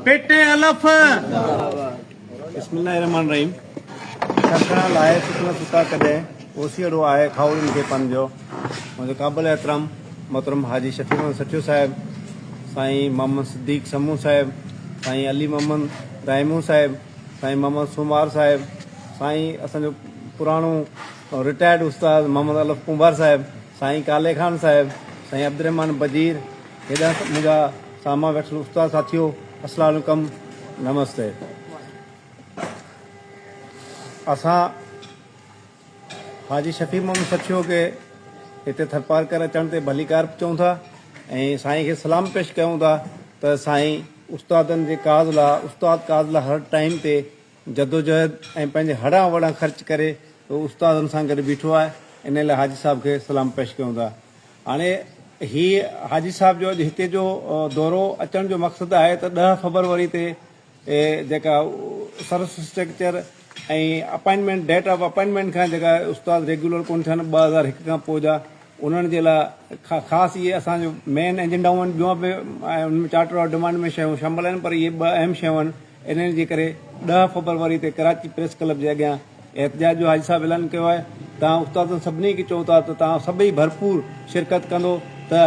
پيٽي الف. بسم الله الرحمٰن الرحيم سرڪڻ لاء سک نه ستا ڪڏهن اوسيئڙو آهي کاهوڙين کي پن جو منهنجو قابل احترام محترم حاجي شفيع محمد سٺيو صاحب سائين محمد صديق سمون صاحب سائين علي محمد رائمون صاحب سائين محمد سومار صاحب سائين اسان جو پراڻو رٽائرڊ استاد محمد الف ڪنڀار صاحب سائين ڪالي خان صاحب سائين عبدالرحمان بجير هيڏانهن منهنجا سامهان ويٺل استاد ساٿيو السلام عليڪم نمستي اسان حاجي شفيع محمد سٺيو کي هتي ٿرپارڪر اچڻ تي ڀليڪار چئون ٿا ۽ سائين کي سلام پيش ڪيون ٿا ته سائين استادن جي ڪاز لا استاد ڪاز لا هر ٽائيم تي جدوجهد ۽ پنهنجي هڙان وڙان خرچ ڪري استادن سان گڏ بيٺو آهي انهي لاء حاجي صاحب کي سلام پيش ڪيون ٿا. هاڻي هي حاجي صاحب جو اڄ هتي جو دورو اچڻ جو مقصد آهي ته ڏهه فبروري تي جيڪا service structure ۽ appointment date of appointment کان جيڪا استاد ريگيولر ڪون ٿيا آهن 2001 کان پوء جا انهن جي لاء خاص اهي اسان جو مين ايجنڊائون آهن ٻيون به ان ۾ چارٽر آف ڊمانڊ ۾ شيون شامل آهن پر اهي ٻه اهم شيون آهن انهن جي ڪري ڏهه فبروري تي ڪراچي پريس ڪلب جي اڳيان احتجاج جو حاجي صاحب اعلان ڪيو آهي. توهان استادن سڀني کي چئون ٿا ته توهان سڀئي ڀرپور شرڪت ڪندو ته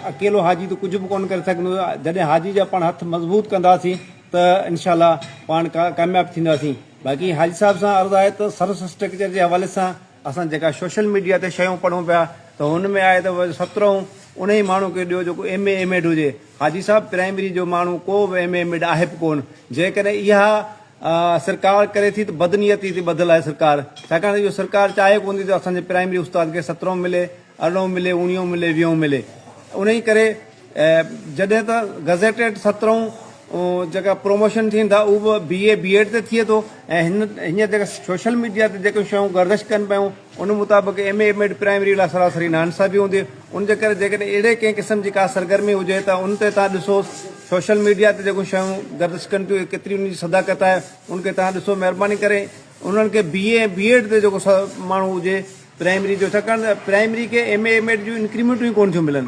اڪيلو حاجي ته ڪجهه به ڪونه ڪري سگهندو جڏهن حاجي جا پاڻ هٿ مضبوط ڪنداسين ته انشاء الله پاڻ ڪامياب ٿينداسين باقي حاجي صاحب سان عرض آهي ته سروس اسٽرڪچر جي حوالي سان اسان جيڪا سوشل ميڊيا تي شيون پڙهون پيا ته هن ۾ آهي ته سترهون انهي ماڻهو کي ڏيو جيڪو ايم اي ايم ايڊ هجي حاجي صاحب پرائمري جو ماڻهو ڪو به ايم اي ايم ايڊ آهي به ڪونه جيڪڏهن اها سرڪار ڪري ٿي ته بدنيتي تي ٻڌل آهي سرڪار ڇاڪاڻ ته اهو سرڪار چاهي ڪونه ٿي ته اسان جي پرائمري استاد کي سترهون ملي ارڙهون ملي اوڻيهون ملي ويهون ملي انهي ڪري جڏهن ته گزيٽيڊ سترهون جيڪا پروموشن ٿين ٿا اهو به بي اي بي ايڊ تي ٿئي ٿو ۽ هن هينئر جيڪا سوشل ميڊيا تي جيڪيون شيون گردش ڪن پيون ان مطابق M A M Ed primary لاء سراسري ناانصافي هوندي ان جي ڪري جيڪڏهن اهڙي ڪنهن قسم جي ڪا سرگرمي هجي ته ان تي توهان ڏسو سوشل ميڊيا تي جيڪون شيون گردش ڪن پيون ڪيتري ان جي صداقت آهي ان کي توهان ڏسو مهرباني ڪري انهن کي بي اي ۽ بي ايڊ تي جيڪو ماڻهو هجي پرائمري جو ڇاڪاڻ ته پرائمري کي ايم اي ايم ايڊ جون انڪريمينٽون ئي ڪونه ٿيون ملن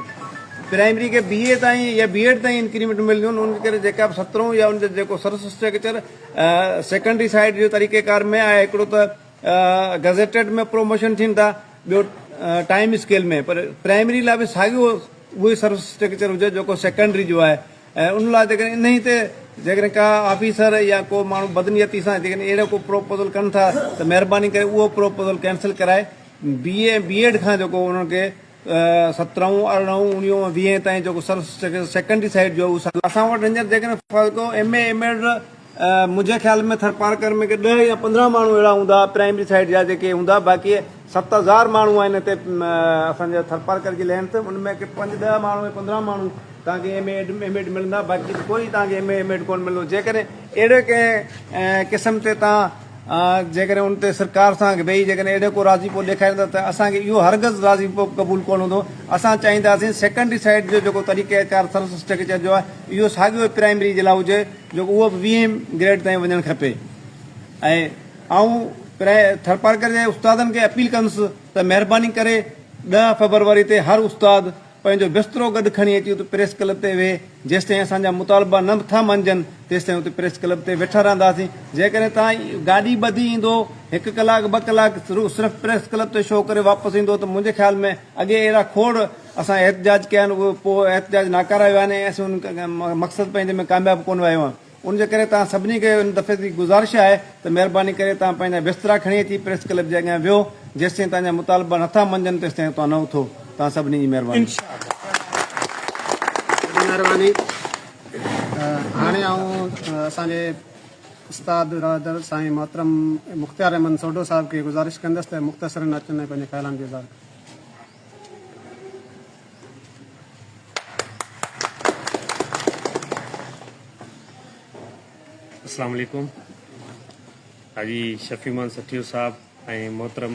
پرائمري کي بي اي تائين يا بي ايڊ تائين انڪريمينٽون ملنديون ان ڪري جيڪا به سترهون يا ان جو جيڪو سروس اسٽرڪچر سيڪنڊري سائيڊ جو طريقه ڪار ۾ آهي هڪڙو ته گزيٽيڊ ۾ پروموشن ٿين ٿا ٻيو ٽائيم اسڪيل ۾ پر پرائمري لاء به ساڳيو اهو ئي سروس اسٽرڪچر هجي جيڪو سيڪنڊري جو آهي ۽ ان لاء جيڪڏهن انهي تي جيڪڏهن ڪا آفيسر يا ڪو ماڻهو بدنيتي سان جيڪڏهن اهڙو ڪو پروپوزل ڪن ٿا ته مهرباني ڪري اهو پروپوزل ڪينسل ڪرائي بي اي ۽ بي ايڊ کان جيڪو انهن کي سترهون ارڙهون اوڻيهون ۽ ويهين تائين جيڪو سروس سيڪنڊري سائيڊ جو اهو اسان وٽ هينئر جيڪڏهن فرض Q M A M Ed منهنجي خيال ۾ ٿرپارڪر ۾ ڪي ڏهه يا 15 ماڻهو اهڙا هوندا پرائمري سائيڊ جا جيڪي هوندا باقي 7000 ماڻهو آهن هتي اسان جي ٿرپارڪر جي لينٿ ان ۾ ڪي پنج ڏهه ماڻهو يا 15 ماڻهو توهان کي ايم اي ايم ايڊ ملندا باقي ڪوئي توهان کي ايم اي ايم ايڊ ڪونه ملندو جيڪڏهن اهڙي ڪنهن قسم تي توهان جيڪڏهن ان تي سرڪار سان ويهي جيڪڏهن اهڙو ڪو راضيپو ڏيکاريندا ته اسان کي اهو هرگز راضيپو قبول ڪونه هوندو اسان چاهينداسين سيڪنڊري سائيڊ جو جيڪو طريقه ڪار سروس اسٽرڪچر جو آهي اهو ساڳيو پرائمري جي لاء هجي جو اهو به ويهين گريڊ تائين وڃڻ کپي ۽ آئون ٿرپارڪر جي استادن کي اپيل ڪندس ته مهرباني ڪري ڏهه فبروري تي هر استاد پنهنجو بسترو گڏ کڻي اچي اتي پريس ڪلب تي ويهي، جيستائين اسان جا مطالبا نه ٿا مڃجن، تيستائين اتي پريس ڪلب تي ويٺا رهنداسين. جيڪڏهن توهان گاڏي ٻڌي ايندو، هڪ ڪلاڪ ٻه ڪلاڪ صرف پريس ڪلب تي شو ڪري واپس ايندو ته منهنجي خيال ۾ اڳي اهڙا کوڙ اسان احتجاج ڪيا آهن، اهي پوء احتجاج ناڪارا ويا آهن ۽ اسين ان مقصد پنهنجي ۾ ڪامياب ڪونه ويا آهيون. ان جي ڪري توهان سڀني کي ان دفعي جي گذارش آهي ته مهرباني ڪري توهان پنهنجا بسترا کڻي اچي پريس ڪلب جي اڳيان ويهو، جيستائين توهان جا مطالبا نٿا مڃجن تيستائين اتان نه اٿو. توهان سڀني جي مهرباني. وڏي مهرباني. هاڻي آئون اسان جي استاد برادر سائين محترم مختيار احمد سوڍو صاحب کي گذارش ڪندس ته مختصرن اچن ۽ پنهنجي خيالن جو اظهار ڪن. السلام عليڪم حاجي شفيع محمد سٺيو صاحب ۽ محترم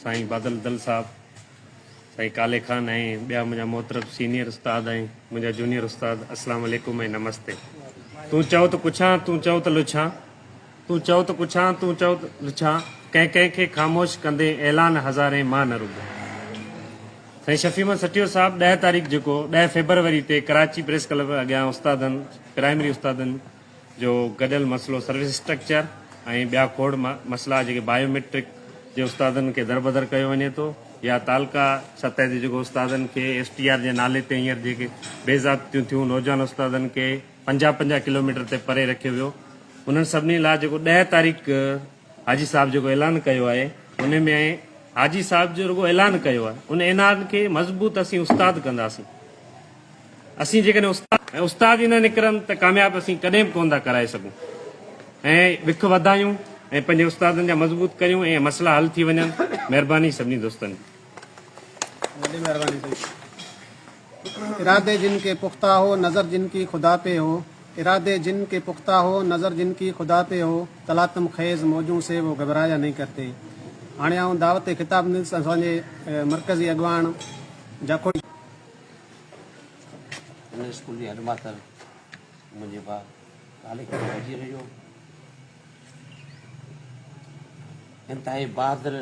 سائين بادل دل صاحب سائين ڪالي خان ۽ ٻيا منهنجا محترم سينيئر استاد ۽ منهنجا جونيئر استاد السلام عليڪم ۽ نمستي تون چئو ته ڪڇان تون چئو ته لڇان تون چئو ته ڪڇان، تون چئو ته لڇان، ڪنهن ڪنهن کي خاموش ڪندين اعلان هزارين مان نه رڳو. سائين شفيع محمد سٺيو صاحب ڏهه تاريخ جيڪو ڏهه فيبروري تي ڪراچي پريس ڪلب اڳيان استادن پرائمري استادن جو گڏيل مسئلو سروس اسٽرڪچر ۽ ٻيا کوڙ مسئلا جيڪي بايو ميٽرڪ جي استادن کي دربدر ڪيو وڃي ٿو يا تعلقه سطح تي جيڪو استادن کي ايس ٽي آر جي نالي تي هينئر جيڪي بي ضابطيون ٿيون نوجوان استادن کي 50 50 ڪلوميٽر تي پري رکيو ويو انهن سڀني لاء جيڪو 10 تاريخ حاجي صاحب جيڪو اعلان ڪيو آهي ان ۾ حاجي صاحب جو رڳو اعلان ڪيو آهي ان اعلان کي مضبوط اسين استاد ڪنداسين. اسين جيڪڏهن استاد ۽ استاد ئي نه نڪرن ته ڪامياب اسين ڪڏهن به ڪونه ٿا ڪرائي سگهون ۽ وک وڌايون ۽ پنهنجي استادن جا مضبوط ڪريون ۽ مسئلا حل ٿي وڃن مهرباني سڀني دوستن جي. وڏي مهرباني سائين. ارادي جن ڪي پختا هو نظر جن ڪي خدا پي هو ارادي جن ڪي پختا هو نظر جن ڪي خدا پي هو تلاطم خيز موجون سي وو گهبرايا نهين ڪرتي هاڻي آئون دعوت خطاب ڏيندس اسان جي مرڪزي اڳواڻ جاکوڙي هن اسڪول جي هيڊ ماستر منهنجي ڀاء ڪالي خان وزير جو انتهائي بهادر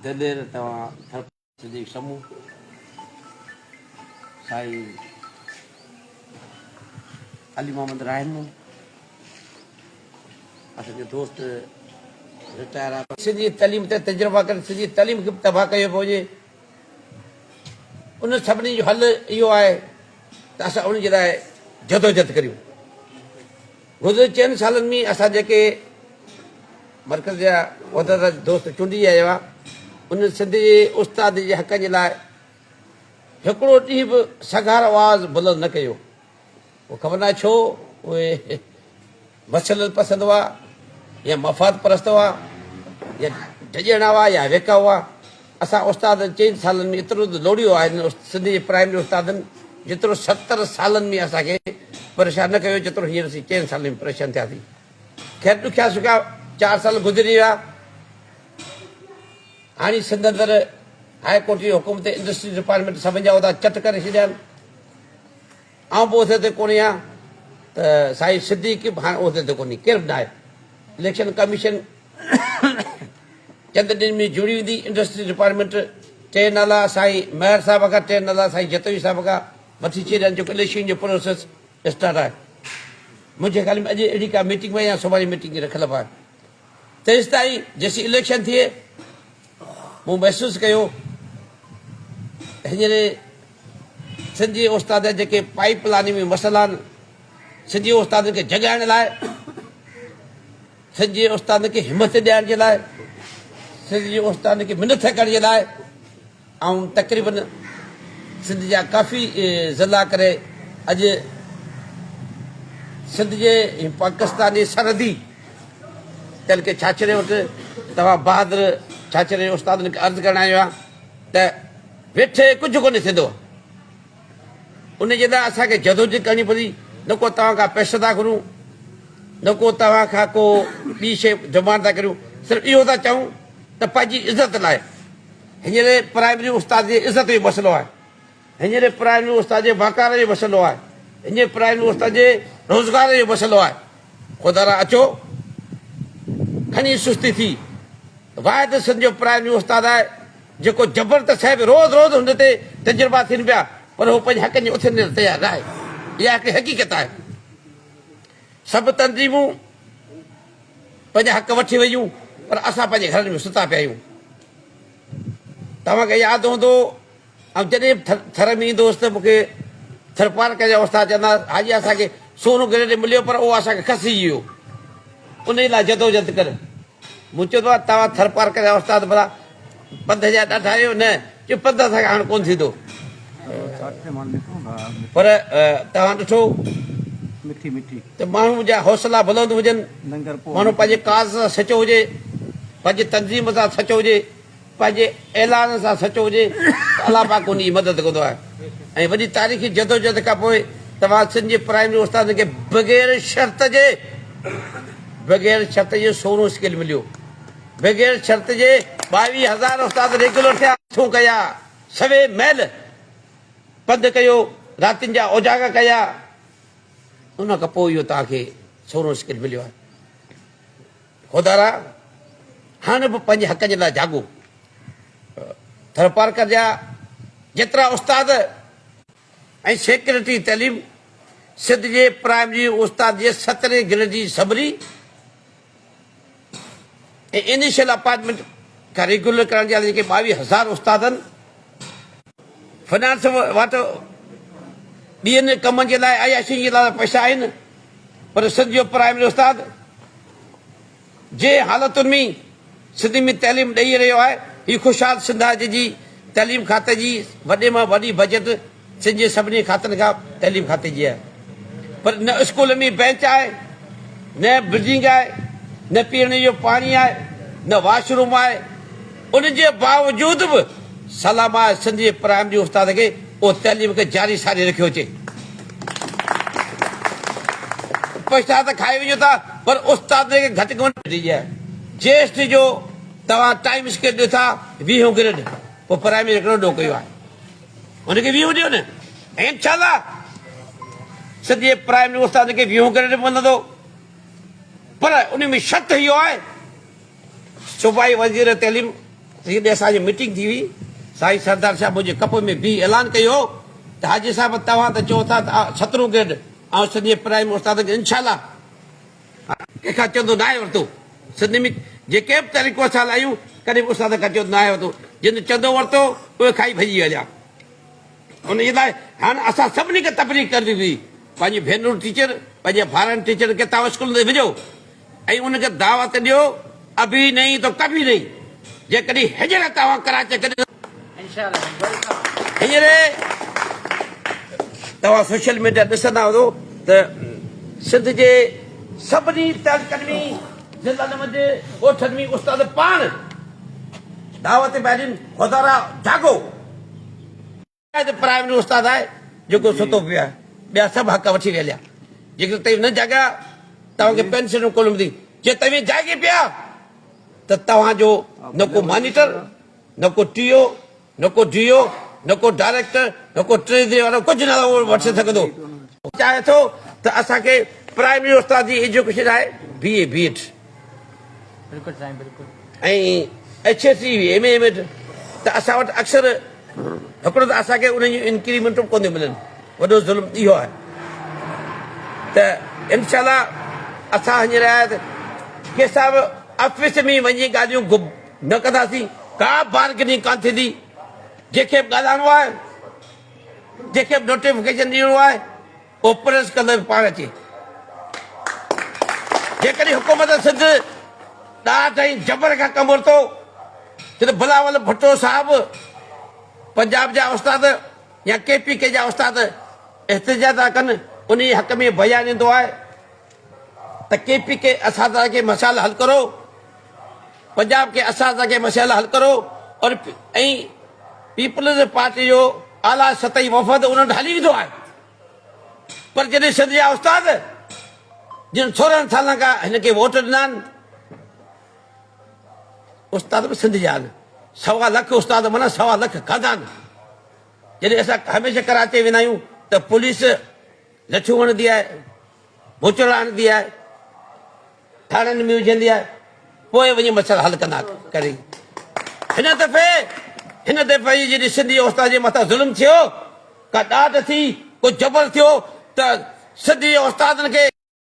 دلير توهان ٿر صديق سمون سائين علي محمد راهنمون اسان جو دوست رٽائر سنڌي تعليم تي تجربا ڪري سنڌي تعليم کي به تباهه ڪيو پيو وڃي ان سڀني جو حل اهو آهي ته اسان ان جي لاء جدوجهد ڪريون. گذريل چئن سالن ۾ اسان جيڪي مرڪز جا عهديدار دوست چونڊجي آيا هئا انهن سنڌ جي استاد جي حقن جي لاء هڪڙو ڏينهن به سگهارو آواز بلند نه ڪيو. پوء خبر ناهي ڇو اهي مسلط پسند هئا يا مفاد پرست هئا يا ڊڄڻا هئا يا ويڪا هئا. اسان استادن چئن سالن ۾ ايترو ته لوڙيو آهي هن سنڌ جي پرائمري استادن جيترو 70 سالن ۾ اسان کي پريشان نه ڪيو جيترو هينئر اسين چئن سالن ۾ پريشان ٿياسين. خير ڏکيا سکيا چار سال گذري ويا. هاڻي سنڌ اندر هاء ڪورٽ جي حڪم تي انڊسٽري ڊپارٽمينٽ سڀن جا عهدا چٽ ڪري ڇڏيا آهن. آئون به عهدي تي ڪونهي آهيان ته سائين صديق به هاڻ عهدي تي ڪونهي، ڪير به ناهي. اليڪشن ڪميشن چند ڏينهن ۾ جوڙي ويندي، انڊسٽري ڊپارٽمينٽ ٽي نالا سائين مهر صاحب کان ٽي نالا سائين جتوئي صاحب کان وٺي ڇڏيا آهن جيڪو اليڪشن جو پروسيس اسٽارٽ آهي. منهنجي خيال ۾ اڄ اهڙي ڪا ميٽنگ به يا سڀاڻي ميٽنگ رکيل به آهي. تيستائين جيسين اليڪشن ٿئي مون محسوس ڪيو ته هينئر سنڌ جي استاد جيڪي پائيپ لائن ۾ مسئلا آهن سنڌ جي استادن کي جڳائڻ لاء سنڌ جي استادن کي همت ڏيارڻ جي لاء سنڌ جي استادن کي منٿ ڪرڻ جي لاء آئون تقريبن سنڌ جا ڪافي ضلعا ڪري اڄ سنڌ جي ۽ پاڪستان جي سرحدي تعلقي ڇاڇري وٽ توهان بهادر ڇاڇري جي استادن کي عرض ڪرڻ آيو آهيان ته ويٺي ڪجهه ڪونه ٿيندو ان جي لاء اسان کي جدوجھد ڪرڻي پوندي نه ڪو توهان کان پئسا ٿا گهرون نه ڪو توهان کان ڪو ٻي شيء ڊمانڊ ٿا ڪريون صرف اهو ٿا چئون ته پنهنجي عزت لاء هينئر پرائمري استاد جي عزت جو مسئلو آهي، هينئر پرائمري استاد جي وقار جو مسئلو آهي، هينئر پرائمري استاد جي روزگار جو مسئلو آهي. خدارا اچو گهڻي سستي ٿي. واحد سنڌ جو پرائمري استاد آهي جيڪو جبر ته صاحب روز روز هن تي تجربا ٿين پيا پر هو پنهنجي حقن جي اٿڻ لاء تيار ناهي. اها هڪڙي حقيقت آهي. سڀ تنظيمون پنهنجا حق وٺي ويون پر اسان پنهنجي گهرن ۾ ستا پيا آهيون. توهان کي ياد هوندو آئون جڏهن به ٿر ۾ ايندو هوس ته مون کي ٿرپارڪر جا استاد چوندا هئا حاجي اسان کي سونو گريڊ مليو پر اهو اسان کي کسجي ويو انهي لاء جدوجهد ڪر. مون چيو ته توهان ٿرپارڪر جا استاد ڀلا پنڌ جا ڏاڍا آهيو نه چيو پنڌ اسان کان هاڻ ڪونه ٿيندو پر توهان ڏٺو ته ماڻهو جا حوصلا بلند هجن، ماڻهو پنهنجي ڪاز سان سچو هجي، پنهنجي تنظيم سان سچو هجي، پنهنجي اعلان سان سچو هجي ته الله پاڪ ان جي مدد ڪندو آهي ۽ وڏي تاريخي جدوجهد کان پوء توهان سنڌ جي پرائمري استادن کي بغير شرط جي بغير شرط جي سونو اسڪيل مليو بغير شرط جي 22 هزار استاد ريگيولر ٿيا ٿون ڪيا سوين ميل پنڌ ڪيو راتين جا اوجاڳا ڪيا ان کان پوء اهو توهان کي سونو اسڪيل مليو آهي. خدارا هاڻ به پنهنجي حقن جي لاء جاڳو. ٿرپارڪر جا جيترا استاد ۽ سيڪريٽري تعليم سنڌ جي پرائمري استاد جي سترهين گريڊ جي سمري ۽ انيشل اپائنٽمينٽ کان ريگيولر ڪرڻ جي لاء جيڪي 22 هزار استاد آهن، فنانس وٽ ٻين ڪمن جي لاء عياشين جي لاء پئسا آهن پر سنڌ جو پرائمري استاد جنهن حالتن ۾ سنڌ ۾ تعليم ڏئي رهيو آهي، هي خوشحال سنڌ آهي جنهن جي تعليم کاتي جي وڏي مان وڏي بجيٽ سنڌ جي سڀني کاتن کان تعليم کاتي جي آهي پر نه اسڪول ۾ بئنچ آهي، نه بلڊنگ آهي، نه پيئڻ جو پاڻي آهي، نه واش روم آهي، ان جي باوجود به سلام آهي سنڌ جي پرائمري استاد کي اهو تعليم کي جاري ساري رکيو اچي. پئسا ته کائي وڃو ٿا پر استادن کي گهٽ ڪونه ڏئي. جي ايس ٽي جو توهان ٽائيم اسڪيل ڏيو ٿا ويهون گريڊ پوء پرائمري جو ڪهڙو ڏوهه ڪيو آهي ان کي ويهون ڏيو نه ۽ انشاء الله سنڌ جي پرائمري استادن کي ويهون گريڊ به ملندو پر ان ۾ شرط اهو آهي صوبائي وزير تعليم جڏهن اسان جي ميٽنگ ٿي هئي، سائين سردار صاحب منهنجي ڪپ ۾ بيهي اعلان ڪيو هو ته حاجي صاحب توهان ته چئو ٿا ته سترهون گريڊ آئون سنڌ جي پرائمري استادن کي انشاء الله ڪنهن کان چندو ناهي ورتو. سنڌ ۾ جيڪي به تحريڪون اسان هلايون ڪڏهن به استادن کان چندو ناهي ورتو. جن چندو ورتو اهي کائي ڀڄي هليا. ان جي لاء هاڻ اسان سڀني کي تبليغ ڪرڻي هئي پنهنجي ڀينرن ٽيچر پنهنجي ڀائرن ٽيچرن کي توهان اسڪولن تي وڃو ۽ انهن کي دعوت ڏيو ابهي نهين تو ڪڀي نهين جيڪڏهن هينئر توهان ڪراچي ڪڏهن هينئر توهان سوشل ميڊيا ڏسندا هوندو ته سنڌ جي سڀني تعلقن ۾ ضلعن ۾ ڳوٺن ۾ استاد پاڻ دعوت پيا ڏين خدارا جاڳو. ته پرائمري استاد آهي جيڪو ستو پيو آهي ٻيا سڀ حق وٺي ويا هليا جيڪڏهن توهين نه جاڳيا توهان کي پينشن به ڪونه ملندي جي توهين جاڳي پيا ته توهان جو نه ڪو مانيٽر نه ڪو ٽي او نه ڪو ڊي او نه ڪو ڊائريڪٽر نه ڪو ٽريزري وارو ڪجهه نه وٺي سگهندو. چاهي ٿو ته اسان کي پرائمري استاد جي ايجوڪيشن آهي بي اي بي ايڊ. بلڪل سائين بلڪل. ۽ H S C M A M Ed ته اسان وٽ اڪثر هڪڙو ته اسان کي انهن جون انڪريمينٽون به ڪونه ٿيون ملن وڏو ظلم اهو آهي ته انشاء الله اسان هينئر آيا ته ڪنهن سان به آفيس ۾ وڃي ڳالهيون نه ڪنداسين ڪا بارگننگ ڪانه ٿيندي جنهن کي به ڳالهائڻو آهي جنهن کي به نوٽيفڪيشن ڏيڻو آهي اهو پريس ڪندي به پاڻ اچي. جيڪڏهن حڪومت سنڌ ڏاڍ ۽ جبر کان ڪم ورتو ته بلاول ڀٽو صاحب پنجاب جا استاد يا ڪي پي ڪي جا استاد احتجاج ٿا ڪن انهي حق ۾ بيان ايندو آهي ته ڪي پي ڪي اساتذه کي مسئلا حل ڪرو پنجاب کي اساتذه کي مسئلا حل ڪرو اور ۽ پيپلز پارٽي جو اعليٰ سطحي وفد انهن وٽ هلي ويندو آهي پر جڏهن سنڌ جا استاد جن 16 سالن کان هن کي ووٽ ڏنا آهن استاد به سنڌ جا آهن سوا لک استاد معنيٰ سوا لک کاڌا آهن جڏهن اسان هميشه ڪراچي ويندا آهيون ته پوليس لٺيون هڻندي آهي بوچڙا هڻندي آهي ٿاڻن ۾ وجهندي آهي پوء وڃي مسئلا حل ڪندا ڪري هن دفعي هن دفعي جڏهن سنڌي استاد جي مٿان ظلم ٿيو ڪا ڏاڍ ٿي ڪو جبر ٿيو ته سنڌي استادن کي.